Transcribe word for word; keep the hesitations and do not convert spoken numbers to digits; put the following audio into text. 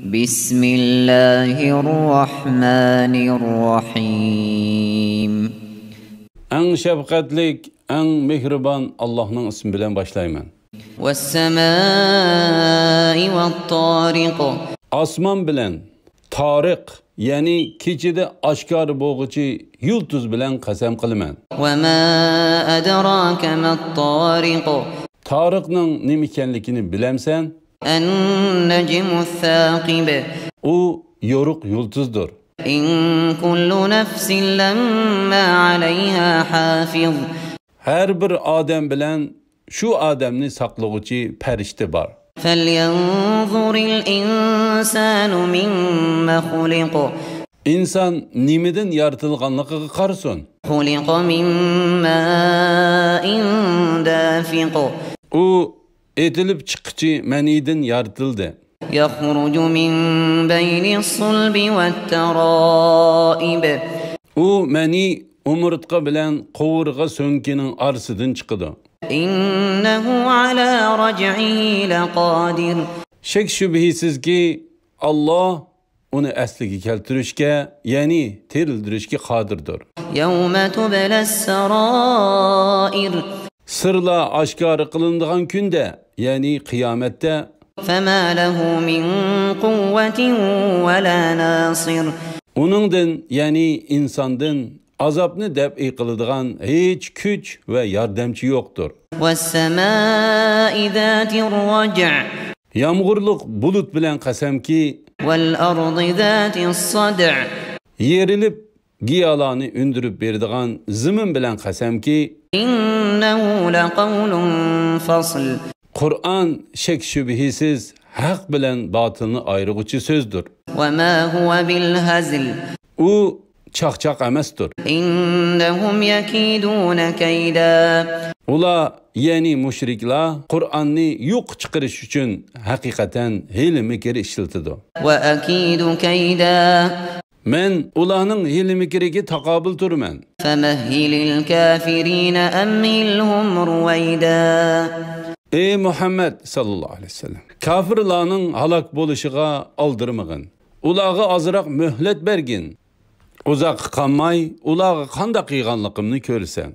بسم الله الرحمن الرحيم. ئەڭ شەپقەتلىك، ئەڭ مېھرىبان ئاللاھنىڭ ئىسمى بىلەن باشلايمەن. والسماء والطارق. ئاسمان بىلەن، تارىق، يەنى كېچىدە ئاشكارا بولغۇچى يۇلتۇز بىلەن قەسەم قىلىمەن. وما أدراك ما الطارق. تارىقنىڭ نېمە ئىكەنلىكىنى بىلەمسەن؟ النجم الثاقب. ئۇ يورۇق يۇلتۇزدۇر. إن كل نفس لما عليها حافظ. ھەر بىر ئادەم بىلەن شۇ ئادەمنى ساقلىغۇچى پەرىشتە بار. فلينظر الإنسان مم خلق. ئىنسان نېمىدىن يارىتىلغانلىقىغا قارىسۇن. خلق من ماء دافق. ئۇ ئېتىلىپ چىققۇچى مەنىدىن يارىتىلدى. يخرج من بين الصلب والترائب. ئۇ مەنى ئومۇرتقا بىلەن قوۋۇرغا سۆڭىكىنىڭ ئارىسىدىن چىقىدۇ. إنه على رجعه لقادر. شەك-شۈبھىسىزكى، ئاللاھ ئۇنى ئەسلىگە كەلتۈرۈشكە، يەنى تىرىلدۈرۈشكە قادىردۇر. يوم تبلى السرائر. سىرلار ئاشكارا قىلىنىدىغان كۈندە، يەنى قىيامەتتە. فما له من قوة ولا ناصر. ئۇنىڭدىن، يەنى ئىنساندىن ئازابنى دەپئى قىلىدىغان ھېچ كۈچ ۋە ياردەمچى يوقتۇر. والسماء ذات الرجع. يامغۇرلۇق بۇلۇت بىلەن قەسەمكى، والأرض ذات الصدع. يېرىلىپ، گىيالارنى ئۈندۈرۈپ بېرىدىغان زېمىن بىلەن قەسەمكى، إنه لقول فصل. قۇرئان شەك-شۈبھىسىز ھەق بىلەن باتىلنى ئايرىغۇچى سۆزدۇر. وما هو بالهزل. ئۇ چاقچاق ئەمەستۇر. إنهم يكيدون كيدا. ئۇلار، يەنى مۇشرىكلار، قۇرئاننى يوققا چىقىرىش ئۈچۈن ھەقىقەتەن ھىيلە-مىكىر ئىشلىتىدۇ. وأكيد كيدا. مەن ئۇلارنىڭ ھىيلە-مىكرىگە تاقابىل تۇرىمەن. فمهل الكافرين أمهلهم رويدا. ئەي مۇھەممەد ساللاللاھۇ ئەلەيھى ۋەسەللەم، كاپىرلارنىڭ ھالاك بولۇشىغا ئالدىرىمىغىن. ئۇلارغا ئازراق مۆھلەت بەرگىن. ئۇزاققا قالماي، ئۇلارغا قانداق قىلغانلىقىمنى كۆرىسەن.